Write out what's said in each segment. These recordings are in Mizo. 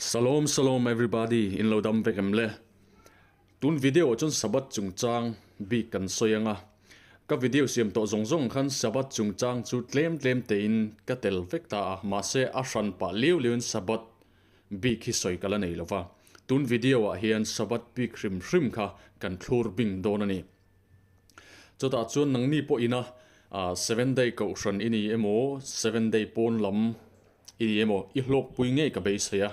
Shalom shalom everybody in lo dam vek em le. Tun video ah chuan Sabbath chungchang bik kan sawi anga. Ka video siam tawh zawng zawng khan Sabbath chungchang chu tlem tlem tein ka tel vek ta a, mahse a hran pah liau liau in Sabbath bik hi sawi ka la nei lova. Tun video ah hian Sabbath bik hrim hrim kha kan thlur bing dawn a ni. Chutah chuan nangni pawh ina Seven Day Kohhran i ni emaw, Seven Day pawn lam i ni emaw i hlawkpui ngei ka beisei a.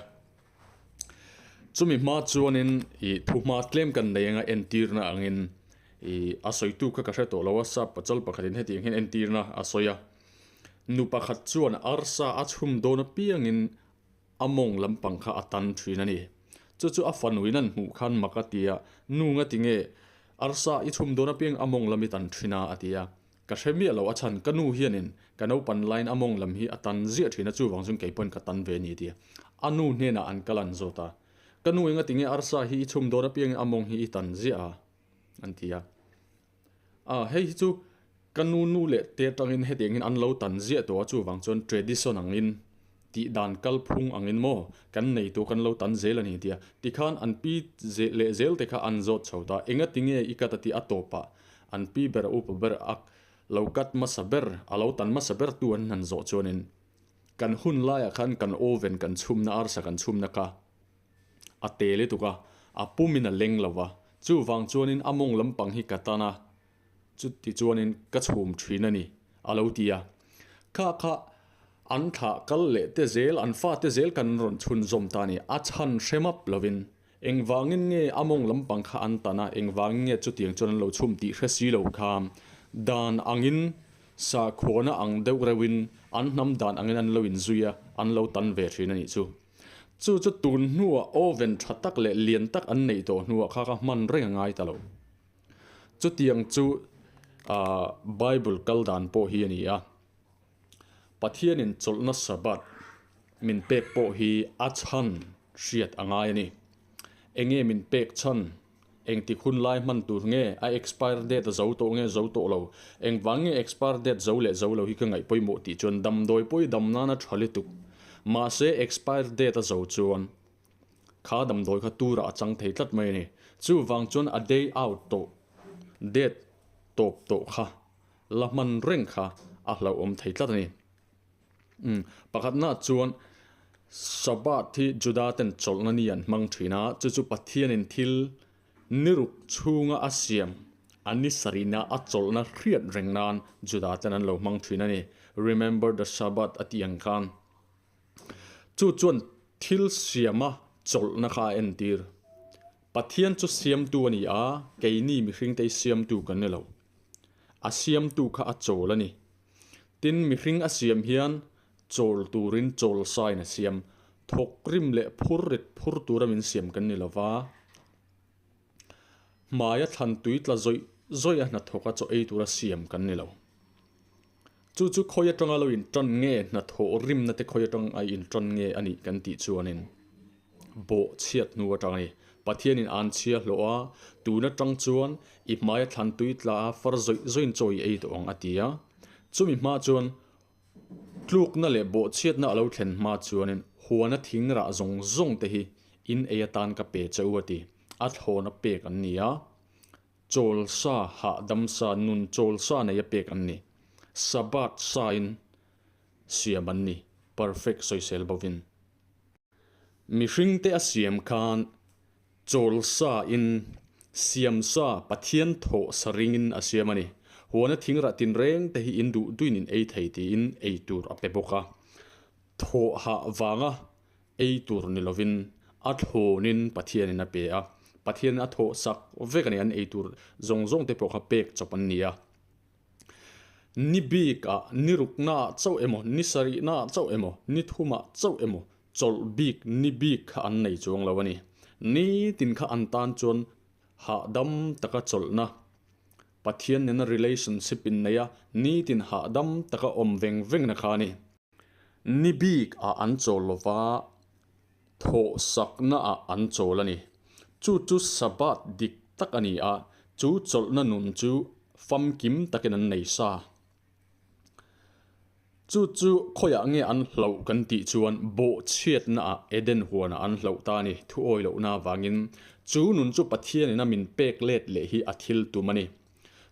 Chumi hma chuanin ih thu hma tlem kan nei anga entirna angin ih a sawitu kha ka hre tawh lo a, sap pachal pakhatin hetiang hian entirna a sawi a. Nu pakhat chuan arsa a chhum dawn apiangin a mawng lampang kha a tan thin a ni. Chu chu a fanuin an hmuh khan mak a ti a, Nu nga tinge arsa i chhum dawn apiang a mawng lam i tan thin a a ti a. Ka hre miah lo a chhan, ka nu hianin ka naupan laiin a mawng lam hi a tan ziah thin a, chuvang chuan kei pawhin ka tan ve a ni tia a nu hnenah an kal an zawt a. Ka nu enga tinge arsa hi i chhum dawn apiangin a mawng hi i tan ziah a? an ti a. A, hei hi chu ka nu nu leh te atangin hetiang hian an lo tan ziah tawh a, chuvang chuan tradition angin tih dan kalphung angin maw kan nei tawh kan lo tan zel a ni tia tikhan an pi leh zel te kha an zawt chho ta enga tinge i cut a tih a tawpah an pi ber a upa ber a lo cut hmasa ber a lo tan hmasa ber tu an han zawh chuanin kan hun laiah khan kan oven kan chhumna arsa kan chhumna kha a te lutuk a a pumin a leng lo va chuvang chuanin a mawng lampang hi ka tan a Chuti chuanin ka chhum thin a ni, a lo ti a. Kha kha an thlah kal leh te zel, an fate zel kan rawn chhunzawm ta a ni. A chhan hre map lovin engvangin nge a mawng lampang kha an tan a, engvangin nge chutiang chuan an lo chhum tih hre si lo kha dan angin sakhuana ang deuh reuhin an hnam dan angin an lo inzui a, an lo tan ve thin a nih chu. Chu chu tun hnuah oven tha tak leh lian tak an neih tawh hnuah kha kha hman reng a ngai ta lo. Chutiang chu Bible kal dan pawh hi a ni a. Pathianin chawlhna Sabbath min pek pawh hi a chhan hriat a ngai a ni. Enge min pek chhan? Engtik hun lai hman tur nge? A expire date a zo tawh nge zo tawh lo? Engvang nge expire date zo leh zo lo hi ka ngaih pawimawh tih chuan damdawi pawh i dam nana tha lutuk. Mahse expire date a zo chuan Kha damdawi kha turah a chang thei tlat mai a ni. Chuvang chuan a day out tawh, date tawp tawh kha la hman reng kha a hlauhawm thei tlat a ni. Umm pakhatnaah chuan Sabbath hi Juda ten chawlhna ni an hmang thin a, chu chu Pathianin thil niruk chhunga a siam a ni sarihna a chawlhna hriat reng nan Juda ten an lo hmang thin a ni. Remember the Sabbath a tih ang khan. Chu chuan thil siama chawlhna kha a entir. Pathian chu siamtu a ni a, keini mihringte hi siamtu kan ni lo. A siamtu kha a chawl a ni. Tin, mihring a siam hian chawl turin chawl sain a siam. Thawk rim leh phur rit phur tura min siam kan ni lo va. Hmaia thlan tui tla zawih zawih a hnathawka chaw ei tura siam kan ni lo. Chu chu khawi atanga lo intan nge hnathawh rimna te khawi atang a intan nge a nih kan tih chuanin bawh chhiat hnu atang a ni. Pathianin an chhia hlawh a, tun atang chuan i hmaia thlan tui tla a far zawih zawihin chaw i ei tawh ang a ti a. Chumi hma chuan tlukna leh bawhchhiatna a lo thlen hma chuanin huana thing rah zawng zawng te hi in ei atan ka pe che u a ti. A thlawna pek an ni a. Chawl sa, hahdam sa, nun chawl sa nei a pek an ni. Sabbath sa in siam an ni, perfect sawisel bovin. Mihring te a siam khan chawl sa in siam sa Pathian thawh sa ring in a siam a ni. Huana thingrah tinreng te hi in duh duin in ei thei tiin ei tur a pe bawk a. Thawh hah vanga Ei tur ni lovin a thlawnin Pathianin a pe a, Pathianin a thawh sak vek a ni, an ei tur zawng zawng te pawh kha pek chawp an ni a. Ni bikah, ni ruknaah chauh emaw, ni sarihnaah chauh emaw, ni thumah chauh emaw chawlh bik ni bik kha an nei chuang lo a ni. Nitin kha an tan chuan hahdam taka chawlhna, Pathian nena relationship in nei a, nitin hahdam taka awm veng vengna kha a ni. Ni bik ah an chawl lo va, thawh sakna ah an chawl a ni. Chu chu Sabbath dik tak a ni a, chu chawlhna nun chu famkim takin an nei sa. Chu chu khawiah nge an hlauh kan tih chuan bawhchhiatna ah Eden huanah an hlauh ta a ni. Thu awi lohna avangin chu nun chu Pathianin a min pek let leh hi a thil tum a ni.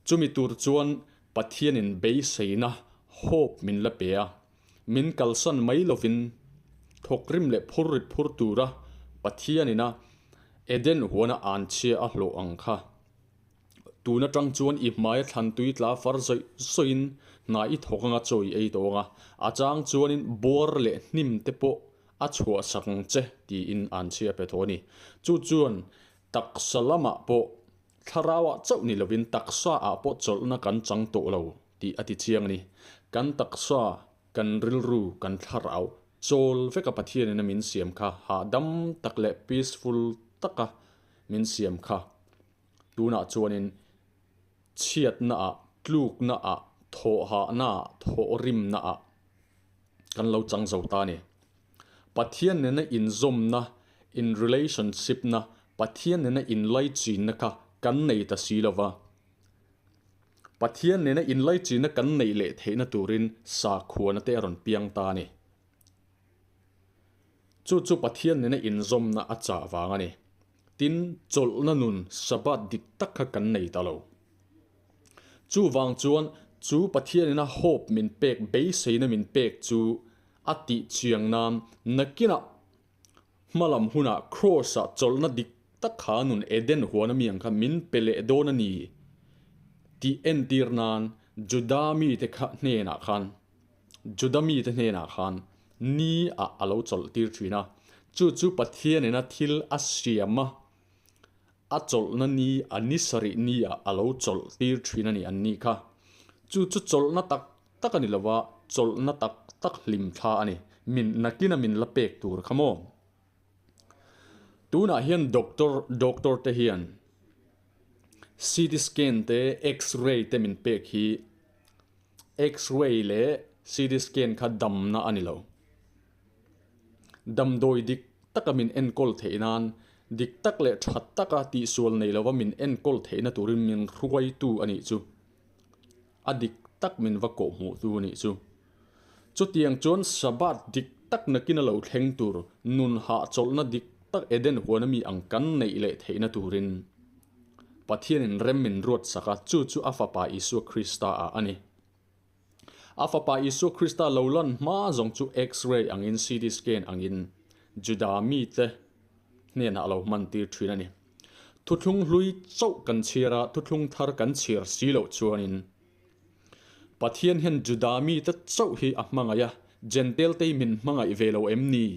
Chumi tur chuan Pathianin beiseina, hope, min la pe a. Min kalsan mai lovin thawkrim leh phur rit phur tura Pathianin a Eden huana anchhia a hlawh ang kha. Tun atang chuan i hmaia thlan tui tla far zawih zawihin hna i thawk anga chaw i ei tawh anga, a chang chuanin buar leh hnim te pawh a chhuahsak ang che tiin anchhia pe tho a ni. Chu chuan taksa lamah pawh thlarauah chauh ni lovin taksa ah pawh chawlhna kan chang tawh lo tih a ti chiang a ni. Kan taksa, kan rilru, kan thlarau chawl veka Pathianin a min siam kha hahdam tak leh peaceful taka min siam kha. Tunah chuanin chhiatnaah, tluknaah, thawhhahnaah, thawhrimnaah kan lo chang zo ta a ni. Pathian nena inzawmna, in relationship-na, Pathian nena inlaichinna kha kan nei ta si lo va. Pathian nena inlaichinna kan neih leh theihna turin sakhuana te a rawn piang ta a ni. Chu chu Pathian nena inzawmna a chah vang a ni. Tin, chawlhna nun Sabbath dik tak kha kan nei ta lo. Chuvang chuan chu Pathianina hope min pek, beiseina min pek chu a tih chiang nan nakinah hmalam hunah Kraws-ah chawlhna dik tak kha nun Eden huan ami ang kha min pe leh dawn a ni tih entir nan Juda mite kha hnenah khan Juda mite hnenah khan ni ah a lo chawlh tir thin a, chu chu Pathianina thil a siam a, a chawlhna ni a ni sarih ni ah a lo chawlh tir thin a ni an nih kha. Chu chu chawlhna tak tak a ni lo va, chawlhna tak tak hlim thla a ni, min nakina min la pek tur kha maw? Tunah hian doctor doctor te hian CT scan te X-ray te min pek hi X-ray leh CT scan kha damna a ni lo. Damdawi dik taka min enkawl theih nan, dik tak leh tha taka tihsual nei lova min enkawl theihna turin min hruaitu a nih chu. A dik tak min va kawhhmuhtu a nih chu. Chutiang chuan Sabbath dik tak nakin a lo thleng tur, nun hahchawlhna dik tak Eden huana mi ang kan neih leh theihna turin Pathianin rem min ruat sak a, chu chu a Fapa Isua Krista ah a ni. A Fapa Isua Krista lo lan hma zawng chu X-ray angin, CT scan angin Juda mite hnenah a lo hman tir thin a ni. Thuthlung hlui chauh kan chhiar a, thuthlung thar kan chhiar si loh chuanin Pathian hian Juda mite chauh hi a hmangaih a, Jentail te hi min hmangaih ve lo em ni?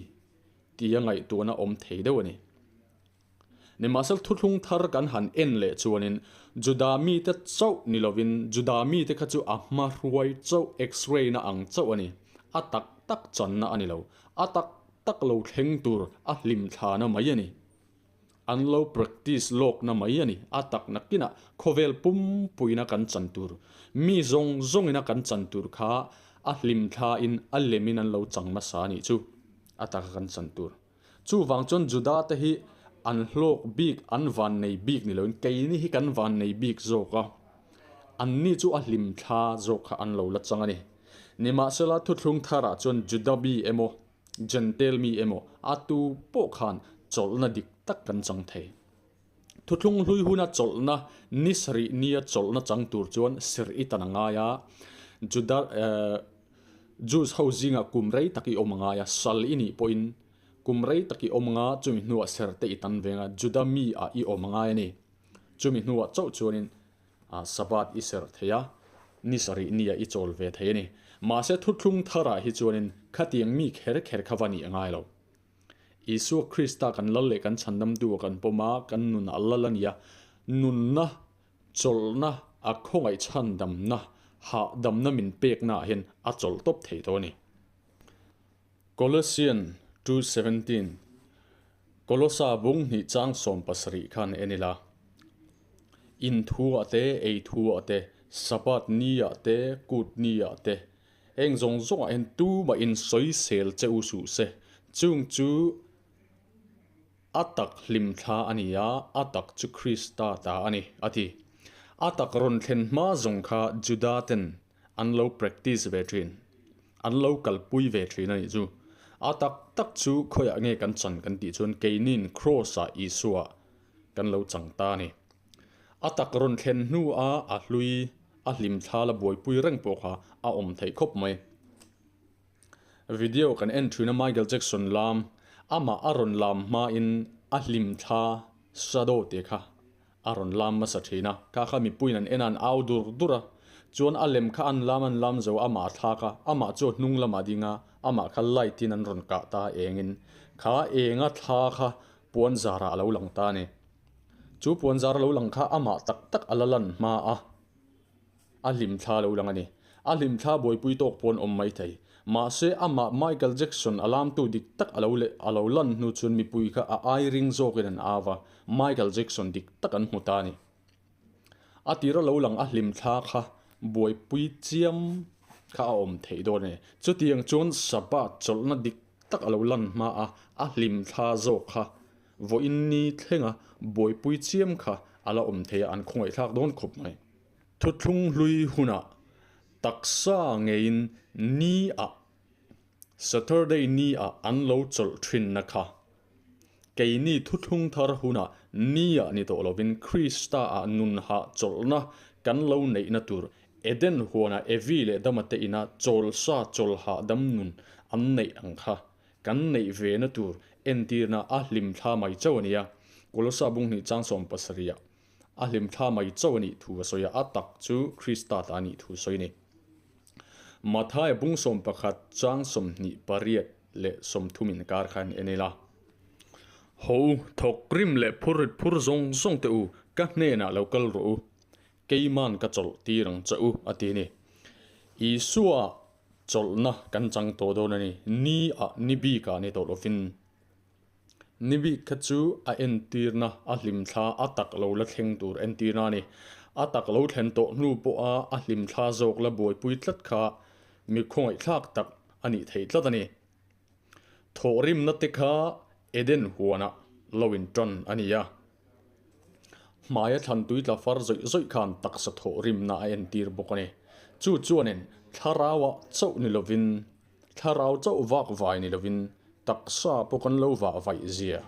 tia ngaihtuahna awm thei deuh a ni. Nimahsela thuthlung thar kan han en leh chuanin Juda mite chauh ni lovin Juda mite kha chu a hma hruai chauh X-ray na ang chauh a ni. A tak tak channa a ni lo. A tak tak lo thleng tur a hlim thlana mai a ni. An lo practice lawkna mai a ni. A tak nakinah khawvel pumpuina kan chan tur, mi zawng zawngina kan chan tur kha a hlim thlain a lemin an lo chang nasa a nih chu. A taka kan chan tur. Chuvang chuan Juda te hi an hlawk bik, an van nei bik ni loin keini hi kan van nei bik zawk a, anni chu a hlim thla zawk kha an lo la chang a ni. Nimahsela thuthlung tharah chuan Juda mi emaw, Jentail mi emaw a tu pawh khan chawlhna dik tak kan chang thei. Thuthlung hlui huna chawlhna ni sarih nia chawlhna chang tur chuan sir i tan a ngai a, Juda Jews ho zingah kum rei tak i awm a ngai a, sal i nih pawhin kum rei tak i awm anga chumi hnuah ser te i tan veng a, Juda mi ah i awm a ngai a ni. Chumi hnuah chauh chuanin Sabbath i serh thei a, ni sarih nia i chawl ve thei a ni. Mahse thuthlung tharah hi chuanin khatiang mi kher kher kha va nih a ngai lo. Isua Krista kan lal leh kan chhandamtu a kan pawm a, kan nun a lal a ni a, nunna, chawlhna, a khawngaih chhandamna, hahdamna min pekna ah hian a chawlh tawp thei tawh a ni. Colossian 2:17, Kolosa bung hnih chang 17 khan en ila, In thu ah te, ei thu ah te, Sabbath ni ah te, kut ni ah te, Heng zawng zawngah hian tumah in sawisel che u suh se, chung chu a tak hlimthla a ni a, a tak chu Krista ta a ni, a ti. A tak rawn thlen hma zawng kha Juda ten an lo practice ve thin. An lo kalpui ve thin a nih chu. A tak tak chu khawiah nge kan chan kan tih chuan keini'n Kraws-ah Isua kan lo chang ta a ni. A tak rawn thlen hnua a hlui a hlim thla la buaipui reng pawh kha a awm theih khawp mai. Video kan en thin a Michael Jackson lam amah a rawn lam hmain a hlim thla shadow tih kha a rawn lam hmasa thin a, kha kha mipuiin an en a an au dur dur a, chuan a lem kha an lam an lam zo amah a thlak a, amah chu a hnung lamah a ding a, amah kha light in an rawn kah ta a engin kha enga thla kha puan zarah a lo lang ta a ni. Chu puan zar a lo lang kha amah tak tak a la lan hma a. A hlimthla lo lang a ni. A hlimthla buaipui tawk pawh an awm mai thei. Mahse, amah Michael Jackson a lamtu dik tak a lo leh a lo lan hnu chuan mipui kha a ai ring zawkin an au a, Michael Jackson dik tak an hmu ta a ni. A tira lo lang a hlimthla kha buaipui chiam kha a awm theih dawn a ni. Chutiang chuan Sabbath chawlhna dik tak a lo lan hma a, a hlimthla zawk kha vawiin ni thlenga buaipui chiam kha a la awm thei a, an khawngaihthlak dawn khawp mai. Thuthlung hlui hunah taksa ngeiin ni ah Saturday ni ah an lo chawlh thinna kha keini thuthlung thar hunah ni ah ni tawh lovin Krista ah nun hah chawlhna kan lo neihna tur Eden huanah Evi leh Dama te ina chawlsa chawlhah dam nun an neih ang kha kan neih ve na tur entirna a hlimthla mai chauh a nia Kolosa bunghnih chang 70 ah A hlimthla mai chauh a nih thu a sawi a, a tak chu Krista ta a nih thu sawi a ni. Mathaia bung 11 chang 28 leh 30 inkar khan en ila. Ho u, thawk rim leh phur rit phur zawng zawng teh u, ka hnenah lo kal rawh u, keiman ka chawlh tir ang che u, a ti a ni. Isua chawlhna kan chang tawh dawn a ni, ni ah ni bikah ni tawh lovin. Ni bik kha chu a entirna, a hlimthla, a tak lo la thleng tur entirna a ni. A tak lo thlen tawh hnu pawha a hlimthla zawk la buaipui tlat kha mi khawngaihthlak tak a nih theih tlat a ni. Thawhrimna te kha Eden huanah lo intan a ni a. Hmaia thlan tui tla far zawih zawih khan taksa thawhrimna a entir bawk a ni. Chu chuanin thlarauah chauh ni lovin, Thlarau chauh vak vai ni lovin taksa pawh kan lo vah vaih zia.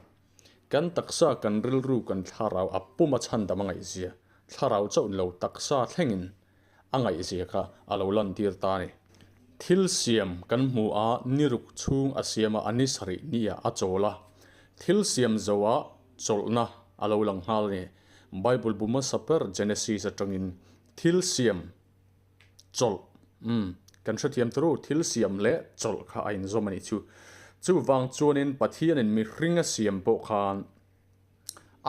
Kan taksa kan rilru kan thlarau a pum a chhandam a ngaih zia. Thlarau chauh ni lo taksa thlengin a ngaih zia kha a lo lantir ta a ni. Thil siam kan hmu a ni ruk chhung a siam a a ni sarih ni ah a chawl a. Thil siam zo ah chawlhna a lo lang nghal a ni. Bible bu hmasa ber Genesis atangin thil siam Chawlh, umm, kan hrethiam tur u, thil siam leh chawlh kha a inzawm a nih chu. Chuvang chuanin Pathianin mihring a siam pawh khan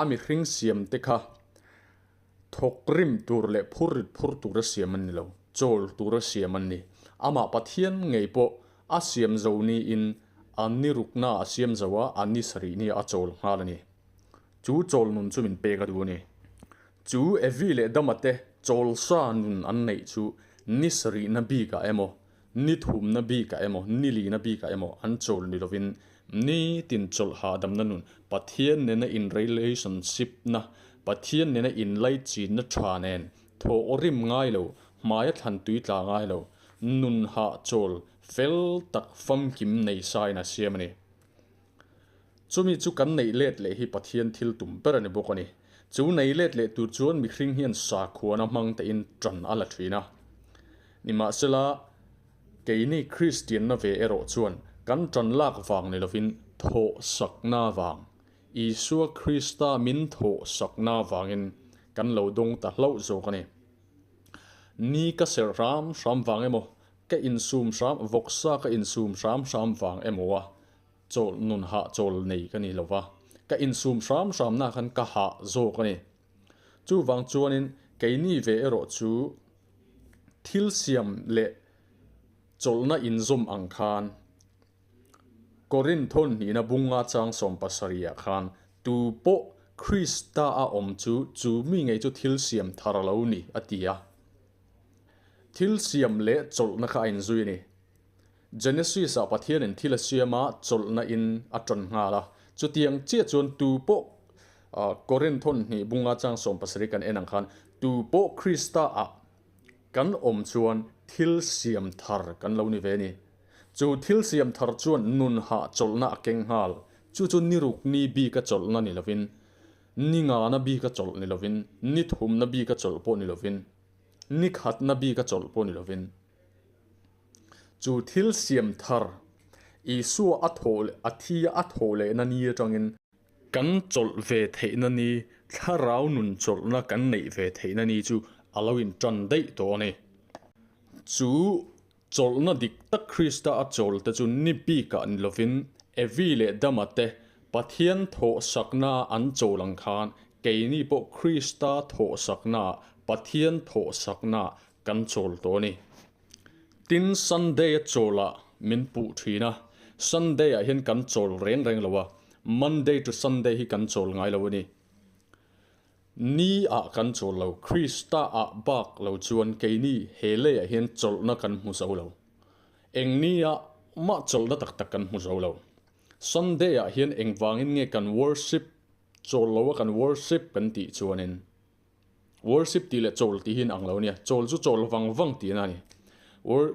a mihring siam te kha thawk rim tur leh phur rit phur tura siam an ni lo, chawl tura siam an ni. Amah Pathian ngei pawh a siam zo niin a ni rukna a siam zo a, a ni sarih nia a chawl nghal a ni. Chu chawl nun chu min pek a duh a ni. Chu Evi leh Dama te chawlsa nun an neih chu ni sarihna bikah emaw, ni thumna bikah emaw, ni lina bikah emaw an chawl ni lovin nitin chawlh hahdamna nun, Pathian nena in relationship na, Pathian nena inlaichinna tha nen thawh rim ngai lo, hmaia thlan tui tla ngai lo, nun hahchawl fel tak famkim nei sain a siam a ni. Chumi chu kan neih let leh hi Pathian thil tum ber a ni bawk a ni. Chu nei let leh tur chuan mihring hian sakhuana hmang tein tan a la thin a. Nimahsela, keini Kristianna ve erawh chuan kan tan lak vang ni lovin thawhsakna vang, Isua Krista min thawhsakna vangin kan lo dawng ta hlauh zawk a ni. Ni ka serh hram hram vang emaw, ka insum hram, vawksa ka insum hram hram vang emaw a Chawl nun hah chawl nei ka ni lo va, ka insum hram hramna khan ka hah zawk a ni. Chuvang chuanin keini ve erawh chu thil siam leh chawlhna inzawm ang khan Korinth thawnhnihna bunga chang 70 ah khan tu pawh Krista a awm chu chu mi ngei chu thil siam thar a lo ni a ti a. Thil siam leh chawlhna kha a inzui a ni. Genesis ah Pathianin thil a siam a, chawlhna in a tan nghal a. Chutiang chiah chuan tu pawh Korinth thawn hnih bunga chang 70 kan en ang khan tu pawh Krista ah kan awm chuan thil siam thar kan lo ni ve a ni. Chu thil siam thar chuan nun hahchawlhna a keng nghal. Chu chu ni ruk ni bika chawlhna ni lovin, ni ngana bika chawlh ni lovin, ni thumna bika chawlh pawh ni lovin, ni khatna bika chawlh pawh ni lovin, chu thil siam thar Isua a thawh leh a thi a thawh lehna ni atangin kan chawlh ve theihna ni, thlarau nun chawlhna kan neih ve theihna ni chu a lo intan daih tawh a ni. Chu Chawlhna dik tak Krista a chawl te chu ni bikah ni lovin Evi leh Dama te Pathian thawhsaknaa an chawl ang khan keini pawh Krista thawhsaknaah Pathian thawhsaknaah kan chawl tawh a ni. Tin, Sunday-a chawlah min puh thin a, Sunday-ah hian kan chawl reng reng lo a, Monday to Sunday hi kan chawl ngai lo a ni. Ni ah kan chawl lo, Krista ah bak lo chuan keini he leiah hian chawlhna kan hmu zo lo. Eng ni ah mah chawlhna tak tak kan hmu zo lo. Sunday ah hian engvangin nge kan worship chawl lo a kan worship kan tih chuanin worship tih leh chawl tih hi in ang lo ania, chawl chu chawl vang vang tihna a ni.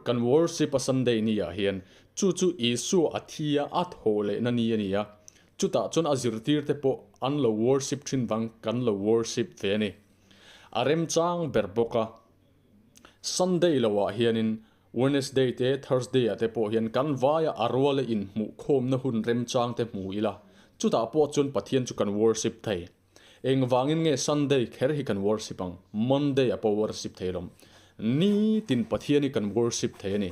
Kan worship a Sunday ni ah hian chu chu Isua a thi a a thawh lehna ni a ni a, Chutah chuan a zirtirte pawh an lo worship thin vang kan lo worship ve a ni. A remchang ber bawk a. Sunday loah hianin Wednesday te Thursday ah te pawh hian kan vaia a ruala inhmuhkhawmna hun remchang te hmu ila, chutah pawh chuan Pathian chu kan worship thei. Engvangin nge Sunday kher hi kan worship ang? Monday a pawh worship thei lawm. Nitin Pathian hi kan worship thei a ni.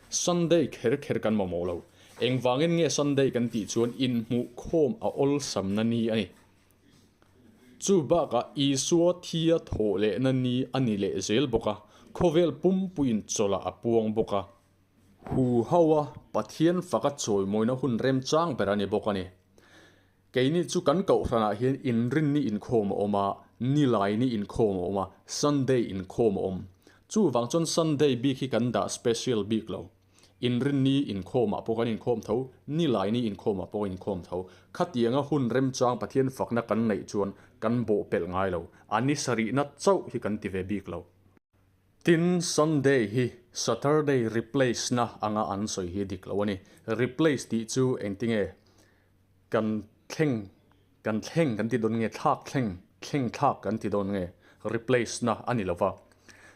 Sunday kher kher kan mamawh lo. Engvangin nge Sunday kan tih chuan inhmuhkhawm a awlsamna ni a ni. Chu bakah Isua thia thawh lehna ni a ni leh zel bawk a, khawvel pumpuiin chawlhah a puang bawk a. Hu ho a Pathian faka chawimawina hun remchang ber a ni bawk a ni. Keini chu kan kohhranah hian inrinni inkhawm a awm a, nilaini inkhawm a awm a, Sunday inkhawm a awm. Chuvang chuan Sunday bik hi kan dah special bik lo. Inrinni inkhawmah pawh kan inkhawm tho, nilaini inkhawmah pawh kan inkhawm tho. Khatianga hun remchang Pathian fakna kan neih chuan kan bawhpelh ngai lo. A ni sarihna chauh hi kan ti ve bik lo. Tin, Sunday hi Saturday replace na anga an sawi hi dik lo a ni. Replace tih chu engtinge? Kan thleng, kan thleng kan ti dawn nge, thlak thleng, thleng thlak kan ti dawn nge, replace na a ni lo va.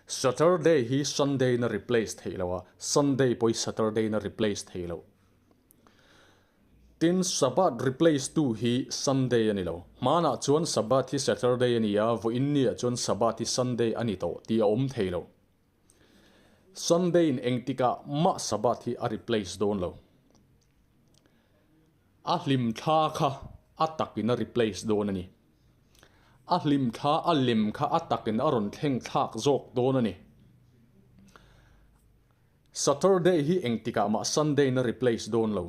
Saturday hi Sunday na replace theih lo a, Sunday pawh hi Saturday na replace theih lo. Tin, Sabbath replace tu hi Sunday a ni lo. Hmanah chuan Sabbath hi Saturday a ni a, vawiin niah chuan Sabbath hi Sunday a ni tawh tih a awm thei lo. Sunday in engtikah mah Sabbath hi a replace dawn lo. A hlim thla kha a takin a replace dawn a ni. A hlim thla a lem kha a takin a rawn thleng thlak zawk dawn a ni. Saturday hi engtikah mah Sunday in a replace dawn lo.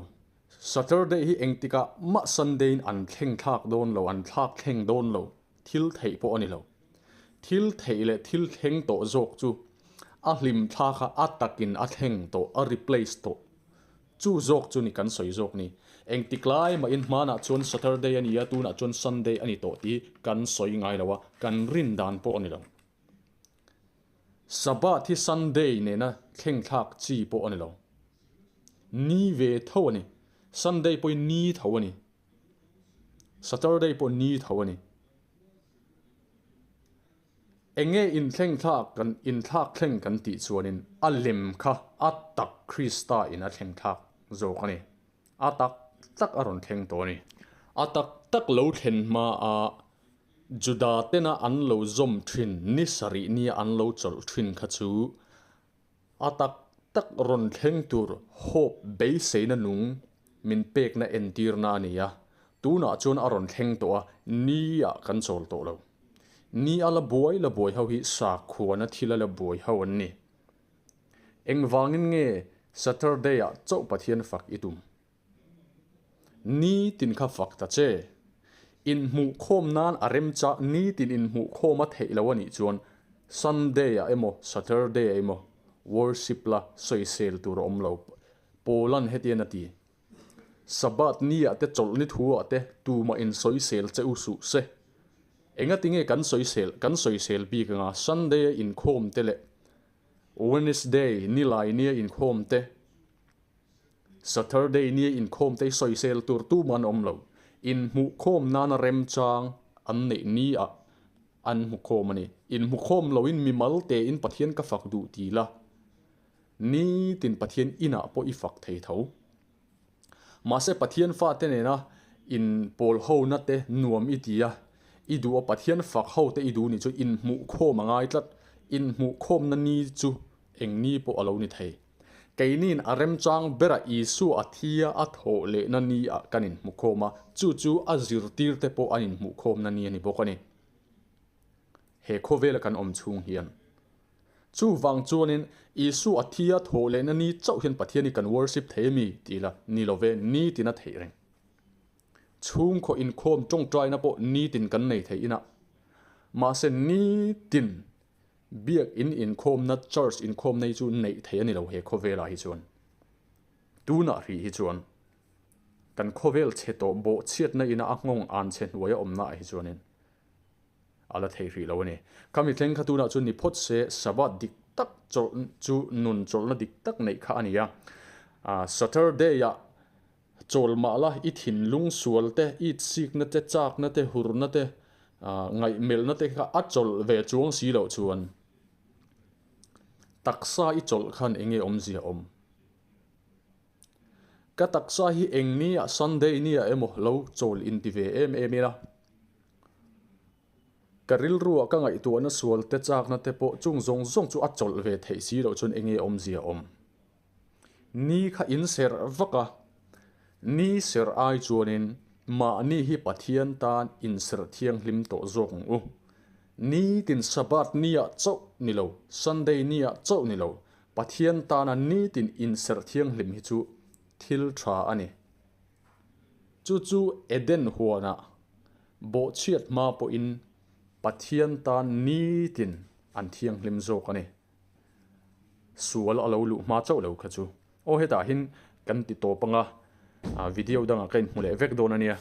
Saturday hi engtikah mah Sunday in an thleng thlak dawn lo, an thlak thleng dawn lo. Thil theih pawh a ni lo. Thil theih leh thil thleng tawh zawk chu a hlim thla kha a takin a thleng tawh, a replace tawh. Chu zawk chu ni kan sawi zawk ni. Engtik lai mahin hmanah chuan Saturday a ni a, tunah chuan Sunday a ni tawh tih kan sawi ngai lo a, kan rin dan pawh a ni lo. Sabbath hi Sunday nena thleng thlak chi pawh a ni lo. Ni ve tho a ni. Sunday pawhin ni tho a ni. Saturday pawh ni tho a ni. Enge inthleng thlak kan inthlak thleng kan tih chuanin a lem kha a tak Krista in a thleng thlak zawk a ni. A tak tak a rawn thleng tawh a ni. A tak tak lo thlen hma a Juda tena an lo zawm thin ni sarih nia an lo chawlh thin kha chu A tak tak rawn thleng tur hope beiseina nung min pekna entirna a ni a, tunah chuan a rawn thleng tawh a, ni ah kan chawl tawh lo. Ni a la buai la buai ho hi sakhuana thil a la buai ho an ni. Engvangin nge Saturday ah chauh Pathian fak i tum? Nitin kha fak ta che. Inhmuhkhawm nan a remcha nitin inhmuhkhawm a theih lo a nih chuan Sunday ah emaw Saturday ah emaw worship la sawisel tur a awm lo. Paula'n hetian a ti, Sabbath ni ah te chawlhni thu ah te tumah insawisel che u suh se. Engati nge kan sawisel kan sawisel bik anga Sunday a inkhawm te leh Wednesday nilai nia inkhawm te? Saturday nia inkhawm te hi sawisel tur tumah an awm lo. Inhmuhkhawm nana remchang an neih ni ah an hmukhawm a ni. Inhmukhawm loin mimal tein Pathian ka fak duh ti la, nitin Pathian inah pawh i fak thei tho. Mahse Pathian fate nena inpawl hona te nuam i ti a, i duh a Pathian fak ho te i duh nih chu inhmuhkhawm a ngai tlat. Inhmuhkhawmna ni chu eng ni pawh a lo ni thei. Keiniin a remchang bera Isua a thia a thawh lehna ni ah kan inhmukhawm a, chu chu a zirtirte pawh an inhmuhkhawmna ni a ni bawk a ni. He khawvela kan awm chhung hian. Chuvang chuanin Isua a thia thawh lehna ni chauh hian Pathian hi kan worship thei a mi tih la ni lo ve, nitin a theih reng. Chhungkhaw inkhawm tawngtaina pawh nitin kan nei thei inah. Mahse nitin Biakinn inkhawmna, church inkhawmna hi chu neih theih a ni lo he khawvelah hi chuan. Tunah hrih hi chuan kan khawvel chhe tawh bawhchhiatna ina a nghawng an chhe hnuaia awmnaah hi chuanin a la thei hrih lo a ni. Khami thleng kha tunah chuan ni phawt se Sabbath dik tak chawlh chu nun chawlhna dik tak neih kha a ni a. Saturday-ah Chawl mah la, i thinlung sual te, i itsikna te, chakna te, hurna te, ngaihmelhna te kha a chawlh ve chuang si loh chuan taksa i chawlh khan eng nge awmzia awm? Ka taksa hi eng nia Sunday nia emaw lo chawl inti ve em em ila, ka rilruah ka ngaihtuahna sual te, chakna te pawh chung zawng zawng chu a chawlh ve theih si loh chuan eng nge awmzia awm? Ni kha in serh vak a, ni serh ai chuanin mahni hi Pathian tan inserh thianghlim tawh zawk ang u. Nitin Sabbath niah chauh ni lo, Sunday niah chauh ni lo, Pathian tana nitin inserh thianghlim hi chu thil tha a ni. Chu chu Eden huanah bawhchhiat hma pawhin Pathian tan nitin an thianghlim zawk a ni. Sual a lo luh hma chauh lo kha chu. Aw hetah hian kan ti tawp anga video dangah ka inhmu leh vek dawn a nia.